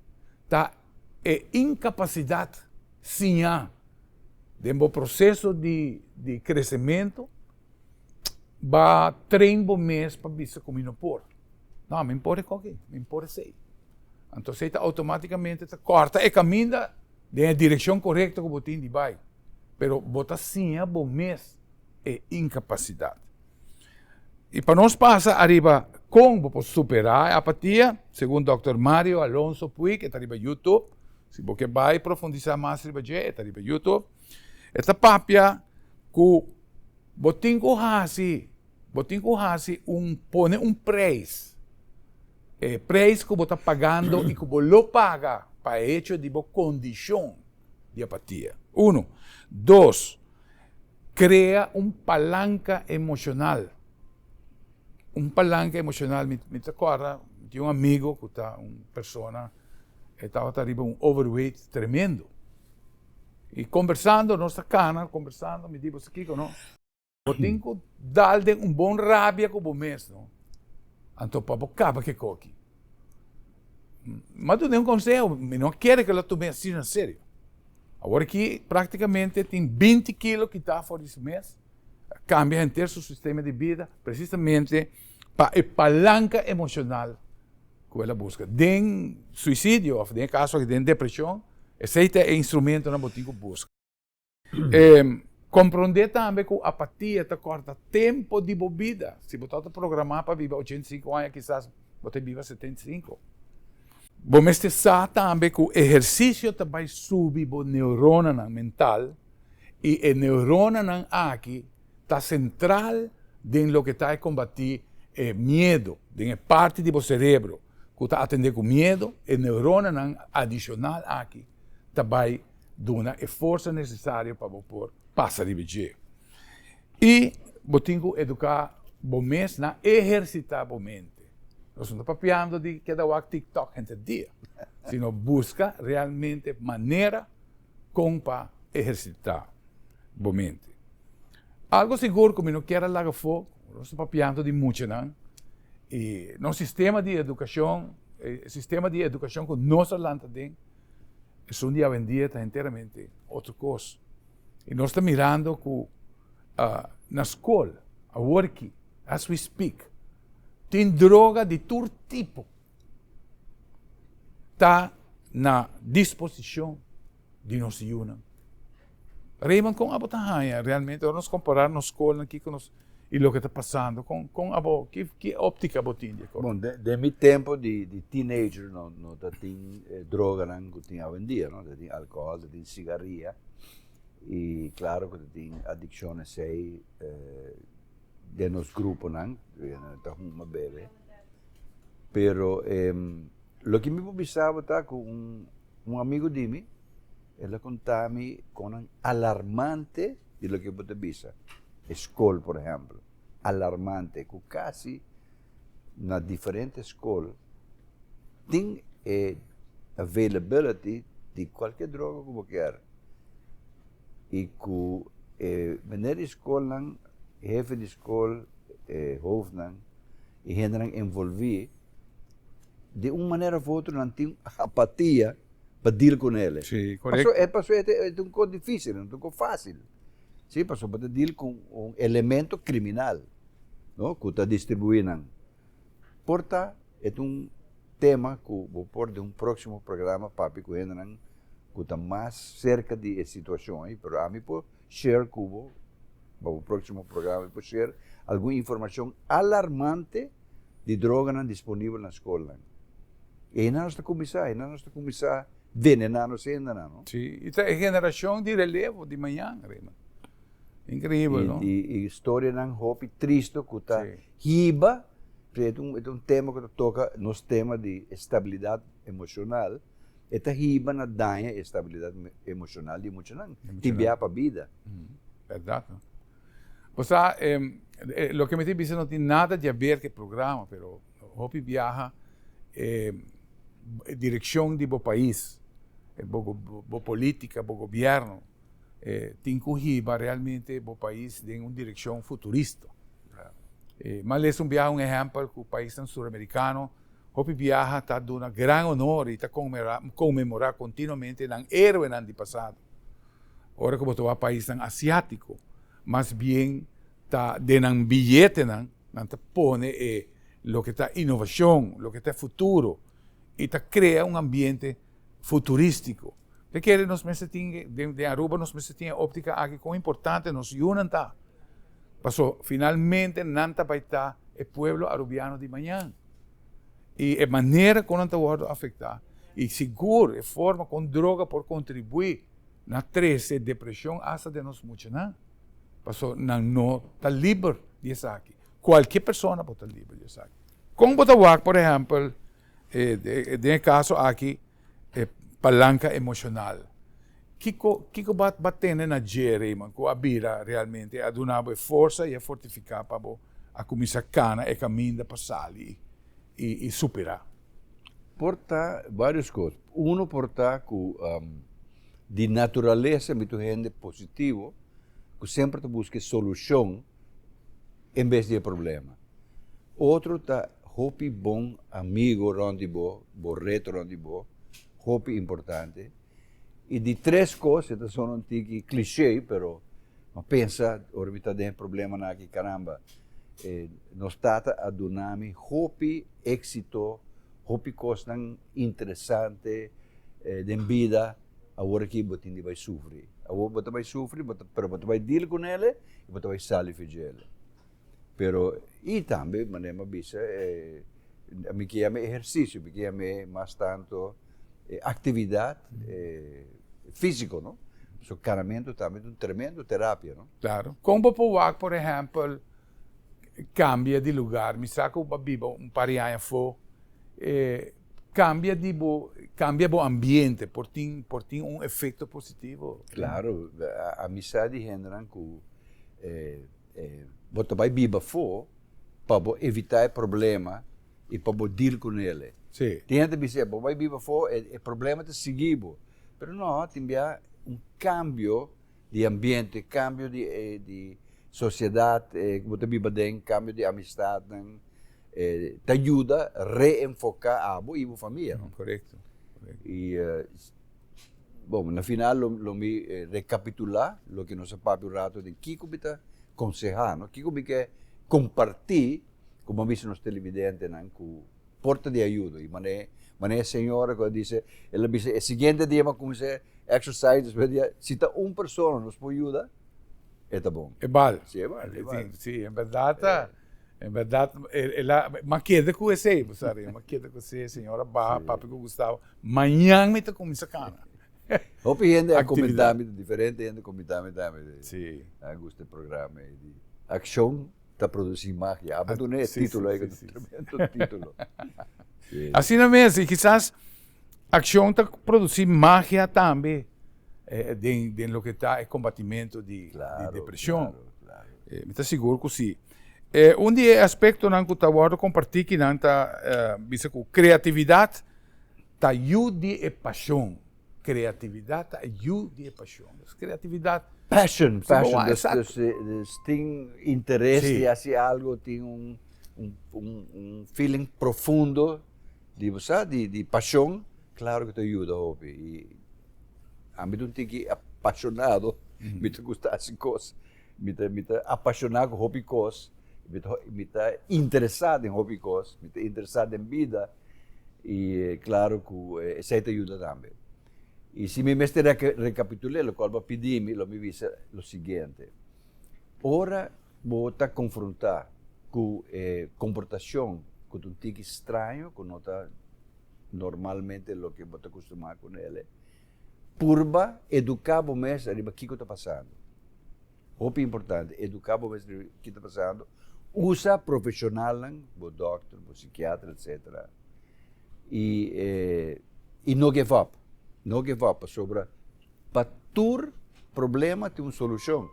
A: ta e inkapasidat siña Den bo proseso di di kresementu ba train bo mes pa bisa ku mi no por. No, mi por e koki, mi por esei. Anto esei ta outomátikamente ta kòrta e kaminda den e direkshon korekto ku bo tin di bai. Pero bo ta siña bo mes e inkapasidat. I pa nos pasa ariba kon bo por superá e apatia, segun dòkter Mario Alonso Puig, e ta riba YouTube, si bo ke bai profundisá mas riba dje, e ta riba YouTube, e ta papia ku bo tin ku hasi, bo tin ku hasi un, pone un preis, e preis ku bo ta pagando i ku bo lo paga pa e hecho di bo kondishon di apatia. Uno. Dos. Crea un palanca emocional. Un palanca emocional, mi, mi ta corda, mi tin un amigo cu ta un persona, e tabata riba un overweight tremendo. Y conversando, nos ta cana, conversando, mi di, bo sa kico no? Bo tin cu dal den un bon rabia cu bo mes, no? Anto pa bo caba ke koki. M'a dun'é un konseho, mi no a kere ku el a tum'é asina na serio. Awor aki praktikamente tin binti kilo kitá for di su mes, a kambia henter su sistema di bida presisamente pa e palanka emoshonal ku el a buska. Den suisidio òf den e kaso aki den depreshon, esei ta e instrumentonan bo tin ku buska. Komprondé tambe ku apatia ta kòrta tempu di bo bida. Si bo tabata programá pa biba 85 aña, kisas bo ta biba 75. Bo mester sa tambe ku ehersisio ta bai subi bo neuronanan mental i e neuronanan aki ta sentral den loke ta e kombatí e miedu. Den e parti di bo serebro ku ta atendé ku miedu, e neuronanan adishonal aki ta bai duna e forsa nesesario pa bo por pasa riba dje. I bo tin ku eduká bo mes na ehersitá bo mente. Nos no ta papiando di keda wak TikTok henter dia, sino buska realmente manera kon pa ehersitá bo mente. Algo sigur ku mi no kier a laga afó, nos ta papiando di muchanan i nos sistema di edukashon, e sistema di edukashon ku nos a lanta den, Esun di awendia ta henteramente otro kos. I nos ta mirando ku na skol, aworki, as we speak, tin droga di tur tipo ta na disposishon di nos yunan. Raymond, kon abo ta haña realmente ora nos kompará nos skolnan kiko nos i loke ta pasando? Kon kon abo ki ki óptika bo tin di e kos?
B: Bon, den mi tempu di di teenager no no ta tin e droganan ku tin awendia no, ta tin alkohòl, ta tin sigaria i klaro ku ta tin adikshon esei den nos gruponan ta huma bebe pero loke mi por bisa bo ta ku un un amigu di mi El a konta mi konan alarmante di loke bo ta bisa. E skol, por ehèmpel, alarmante ku kasi na diferente skol tin e availability di kualke droga ku bo kier. I ku e meneer di skolnan, hefe di skol, e hoofdnan i hendenan envolví, di un manera of otro nan tin apatia. pa deal con ele.
A: Sí, correcto.
B: Paso, paso e ta un cos difícil, no ta un cos fácil. Sí, paso bo ta deal con un elemento criminal, no, cu ta distribuí nan. Por ta e ta un tema cu bo por den un próximo programa papia cu hendenan cu ta mas cerca di e situacion ei, pero ami por share cu bo, pa bo próximo programa mi por share algun informacion alarmante di droganan disponibel na scolnan. Einan nos ta kuminsá, einan nos ta kuminsá venená nos hendenan, no?
A: Sí, i ta e generashon di relevo di mañan, Raymond. Inkreibel, no?
B: I storianan hopi tristu ku ta hiba, e ta un tema ku ta toka nos tema di estabilidat emoshonal, e ta hiba na daña e estabilidat emoshonal di muchanan, tin bia pa bida.
A: Bèrdat, no? Bo sa, loke mi ta bisa no tin nada di haber ku e programa, pero Hopi biaha e direkshon di bo pais, bo politika, bo gobièrnu tin ku hiba realmente bo pais den un direkshon futurista. Mi a lesa un biaha un ehèmpel ku paisnan suramerikano hopi biaha ta duna gran honor i ta konmemorá kontinuamente nan héroenan di pasado. Ora ku bo ta wak paisnan asiátiko mas bien ta den nan biyetenan Nan ta pone e loke ta inovashon, loke ta e futuro i ta krea un ambiente futurístiko. Te kere nos mester tin den den Aruba nos mester tin e óptika aki kon importante nos yunan ta. Paso finalmente nan ta bai ta e pueblo arubiano di mañan. I e manera kon nan ta wòrdu afektá i sigur e forma kon droga por kontribuí na trese depreshon asta den nos muchanan. Paso nan no ta liber di esaki. Cualkier persona por ta liber di esaki. Con bo ta wak, por ehempel, den e caso aki, e palanca emocional. Kico, kico bo a tene na dje, Raymond, cu a bira realmente, a duna bo e forsa y a fortifica pa bo a cuminsa cana e caminda pa sali y supera?
B: Por ta varios cos. Uno por ta cu Di naturalesa mi ta un hende positivo ku semper ta buska e solushon en bes di e problema. Otro ta. Hopi bon amigo rond di bo, bo red rond di bo, hopi importante. Y di tres cos, e ta sona un tiki cliché, pero mi pensa ora mi ta den e problemanan aki, caramba, nos tata a duna mi hopi exito, hopi cosnan interesante den bida, awor aki bo tin di bay sufri. Awor bo ta bay sufri, pero bo ta bay deal cu nele y bo ta bay sali for djele. Pero y tambe manera mi a bisa mi ke yama ehercicio, mi ke yama mas tanto actividad fisico no, so canamento tambe ta un tremendo terapia no.
A: Claro. Con bo por wak por ehempel cambia di lugar, mi sa cu bo a biba un par di aña afo, cambia di bo, cambia bo ambiente por tin por tin un efecto positivo?
B: Claro, ami sa di hendenan cu Bo ta bai biba afó pa bo evitá e problema i pa bo deal ku nele.
A: Sí.
B: Tin hende ta bisa, bo bai biba afó, e problema ta sigui bo. Pero no, tin bia un kambio di ambiente, kambio di di sosiedat ku bo ta biba aden, kambio di amistatnan, ta yuda reenfoká abo i bo famia.
A: Korekto.
B: I Bon, na final lo lo mi rekapitulá loke nos a papia un rato den kiko mi ta konsehá, no? Kiko mi ke kompartí ku bo a bisa nos televidentenan ku por ta di ayudo. I manera manera e señora ku a bisa, el a bisa e siguiente dia mi a kuminsá exercise, despues di dia, si ta un persona nos por yuda, e ta bon.
A: E bal.
B: Si, e bal, e bal.
A: Si, en bèrdat ta. En berdad, el a, m'a keda ku esei, bo sa, m'a keda ku esei, señora baha, papia ku Gustavo, mañan mi ta kuminsá kana.
B: Hopi hende a komentá mi, diferente hende a komentá mi tambe.
A: Sí.
B: Nan a gusta e programa ei di Akshon ta produsí magia. Abo duna e título ei, ku ta tremendo título.
A: Asina mes, i kisas akshon ta produsí magia tambe den loke ta e kombatimento di depreshon.
B: Claro, claro.
A: Mi ta sigur ku si. Un di e aspektonan ku ta wòrdu kompartí kinan ta bisa ku kreatividat ta yu di e pashon. Kreatividat ta yu di e pashon. Dus kreatividat.
B: Passion, passion. Dus, dus, dus tin interes di hasi algo, tin un, un, un, un feeling profundo di bo sa, di, di pashon, klaro ku ta yuda hopi. I ami ta un tiki apashonado, mi ta gusta hasi kos. Mi ta mi ta apashoná ku hopi kos, mi ta mi ta interesá den hopi kos, mi ta interesá den bida i klaro ku esei ta yuda tambe. I si mi mester rekapitul'é lokual bo a pidi mi, lo mi bisa lo siguiente, ora bo ta konfrontá ku e komportashon ku ta un tiki straño, ku no ta normalmente loke bo ta kustumá kuné, Purba eduká bo mes riba kiko ta pasando. Hopi importante, eduká bo mes riba kiko ta pasando. Usa profeshonalnan, bo dòkter, bo sikiatra, etsetera. I i no give up, no give up pasobra pa tur problema tin un solushon.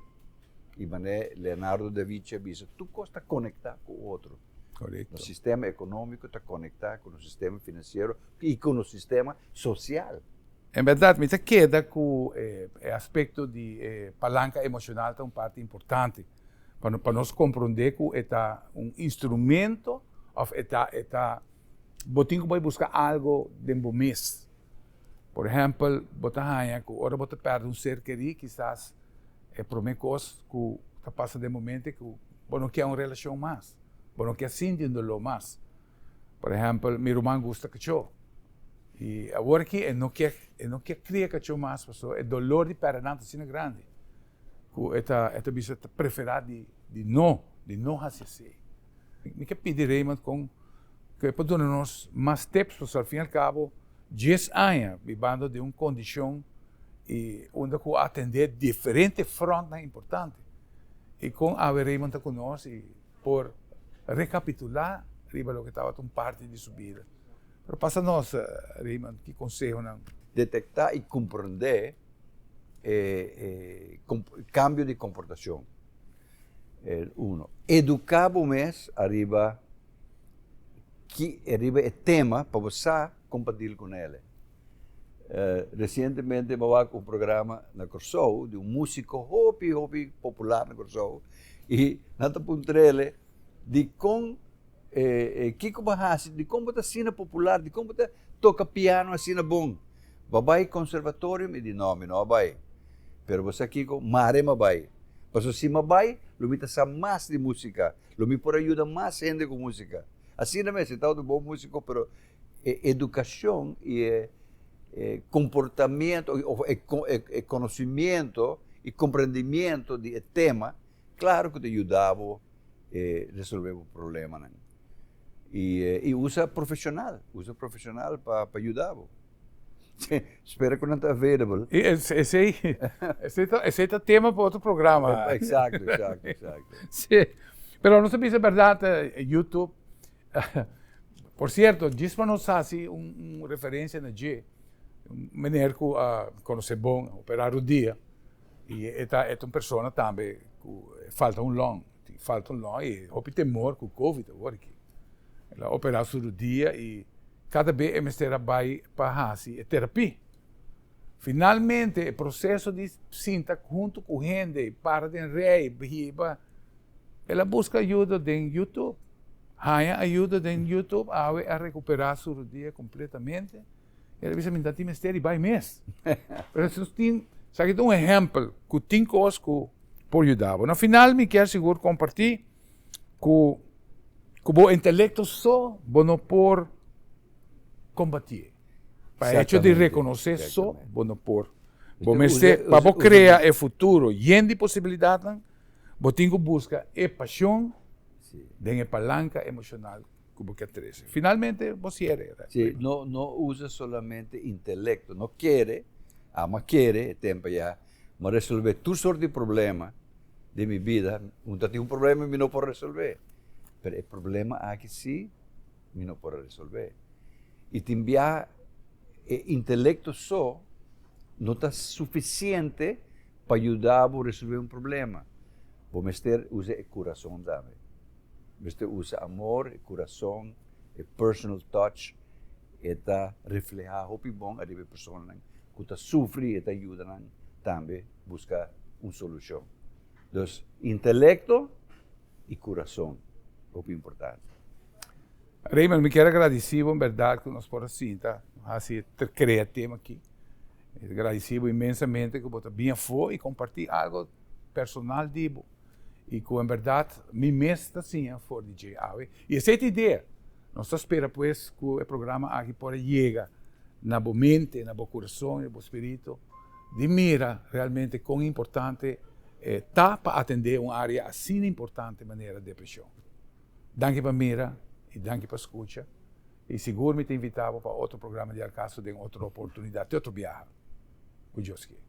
B: I manera Leonardo da Vinci a bisa, tur kos ta konektá ku otro.
A: Korekto.
B: Nos sistema ekonómiko ta konektá ku nos sistema finansiero i ku nos sistema sosial.
A: En bèrdat, mi ta keda ku e aspekto di e palanka emoshonal ta un parti importante pa pa nos komprondé ku e ta un instrumento òf e ta e ta bo tin ku bai buska algu den bo mes. Por ehèmpel, bo ta haña ku ora bo ta pèrdè un ser kerí kisas e promé kos ku ta pasa den bo mente ku bo no ke un relashon mas, bo no ke sinti un doló mas. Por ehèmpel, mi ruman gusta kachó i awor aki e no ke e no ke kria kachó mas pasobra e dolor di pèrdè nan ta asina grandi ku e ta e ta bisa ta preferá di di no di no hasi esei. Mi ke pidi Raymond kon ku e por duna nos mas tips pasobra al fin i al kabo dies aña bibando den un kondishon i unda ku a atendé diferente frontnan importante i kon awe Raymond ta ku nos i por rekapitulá riba loke tabata un parti di su bida. Pero pasa nos, Raymond, ki konsehonan?
B: Detektá i komprendé e kambio di komportashon, uno. Eduká bo mes ariba ki riba e tema pa bo sa kon pa deal ku nele. Resientemente mi a wak un programa na Kòrsou di un músiko hopi hopi popular na Kòrsou i nan ta puntr'el dikon. Kiko bo a hasi? Dikon bo ta asina popular? Dikon bo ta toka piano asina bon? Bo a bai konservatorio? Mi di, No, mi no a bai. Pero bo sa kiko? Mare mi a bai. Pasobra si mi a bai, lo mi ta sa mas di músika. Lo mi por a yuda mas hende ku músika. Asina mes, e tabata un bon músiko, pero e edukashon i e komportamiento òf e konosimiento i komprendimiento di e tema, klaro ku ta yuda bo resolve bo problemanan. I usa profeshonal, usa profeshonal pa pa yuda bo. Spera ku nan ta available.
A: I esei, esei ta, esei ta tema pa otro programa.
B: Exacto, exacto, exacto.
A: Sí. Pero nos ta bisa berdad, YouTube, por cierto, djis pa nos hasi un un referencia na dje, un meneer ku a konosé bon, a opera rudia, i e ta e ta un persona tambe ku falta un long. Tin falta un long y hopi temor cu covid awor aki. El a opera su rudia y cada be e mester a bay pa haci e terapi. Finalmente e proceso di sinta hunto cu hende y para den rij hiba, el a busca ayuda den YouTube. Haya ayuda den YouTube, awe a recupera su rudia completamente. El a bisa mi ta tin mester di bai mes. Pero nos tin, esaki ta un ehempel ku tin kos ku por yuda bo. Na final mi kier sigur kompartí ku ku bo intelekto so bo no por kombatí. Pa e hecho di rekonosé so bo no por. Bo mester, pa bo krea e futuro yen di posibilidatnan, bo tin ku buska e pashon den e palanka emoshonal ku bo ke trese. Finalmente bo siere.
B: Sí, no, no usa solamente intelecto, no kere, ama kere e tempo ya, ma resolve tur sort di problema den mi bida, un ta tin un problema mi no por resolve, pero e problema aki sí mi no por a resolve. I tin bia e intelecto so no ta suficiente pa yuda bo resolve un problema, bo mester usa e curason tambe. Mester usa amor, e kurason, e personal touch, e ta reflehá hopi bon ariba e personanan ku ta sufri, e ta yuda nan tambe buska un solushon. Dus intelekto i kurason hopi importante.
A: Raymond, mi kier a gradisí bo en bèrdat ku nos por a sinta hasi e krea tema aki. Mi ta gradisí bo inmensamente ku bo ta bin afó i kompartí algo personal di bo. i ku en bèrdat mi mes ta siña for di dje awe. I esei ta idea. Nos ta spera pues ku e programa aki por a yega na bo mente, na bo kurason i bo spiritu di mira realmente kon importante ta pa atendé un área asina importante manera depreshon. Danki pa mira i danki pa skucha i sigur mi ta invitá bo pa otro programa di Alkaso den otro oportunidat, te otro biaha ku Dios kier.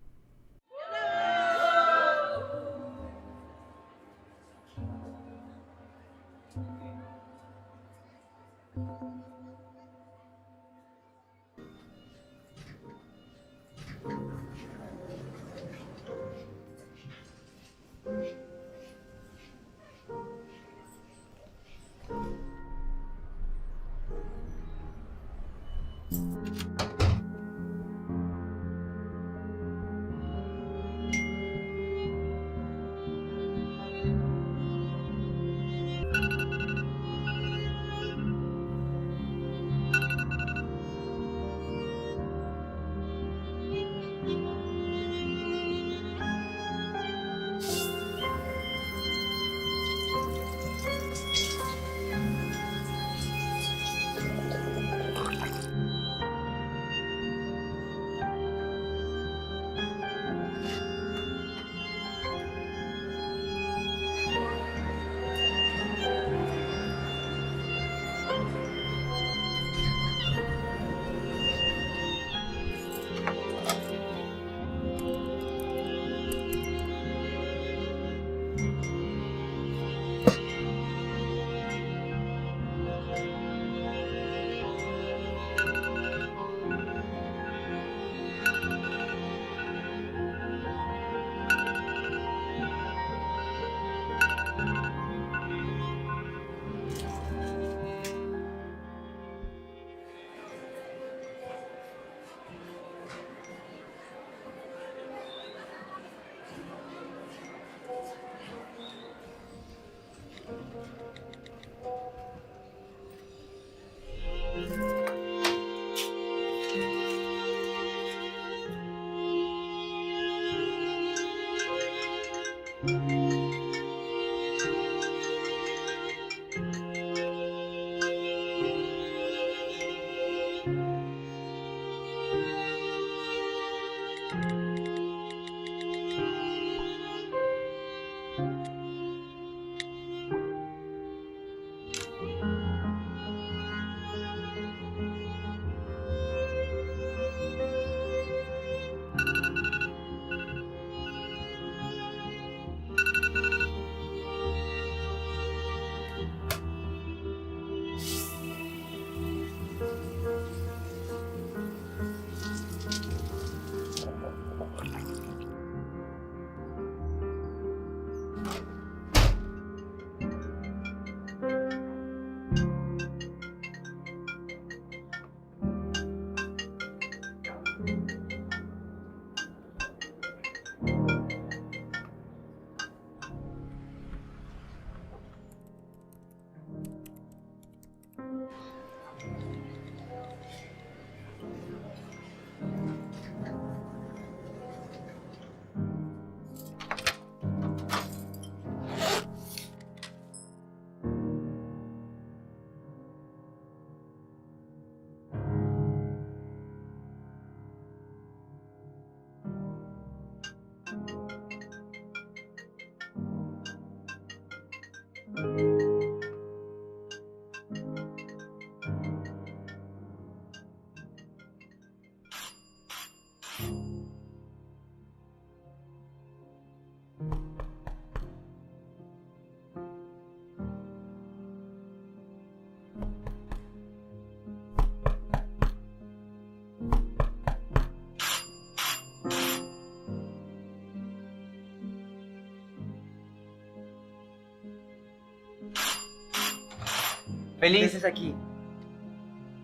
G: Felices aquí.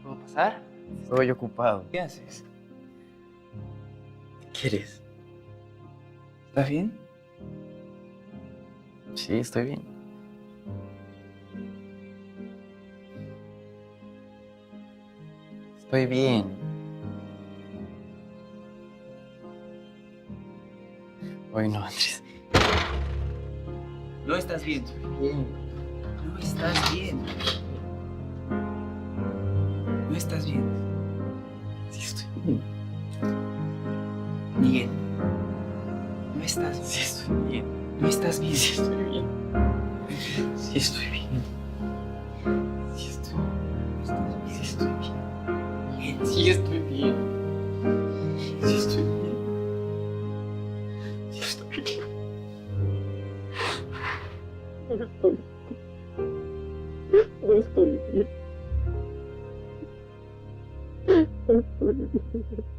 G: ¿Puedo pasar?
H: Estoy ocupado.
G: ¿Qué haces?
H: ¿Qué quieres?
G: ¿Estás bien?
H: Sí, estoy bien. Estoy bien. Hoy no, Andrés.
G: No estás bien.
H: Bien.
G: No estás bien. No estás bien.
H: Sí, estoy bien.
G: Miguel. No estás
H: Sí, estoy bien.
G: No estás bien.
H: Sí, estoy bien. Sí, estoy bien. Sí, estoy
G: No estás
H: Sí,
G: bien.
H: estoy bien.
G: Miguel.
H: Sí, estoy bien. Sí, estoy bien. Sí, estoy bien. No estoy No estoy bien. No estoy bien.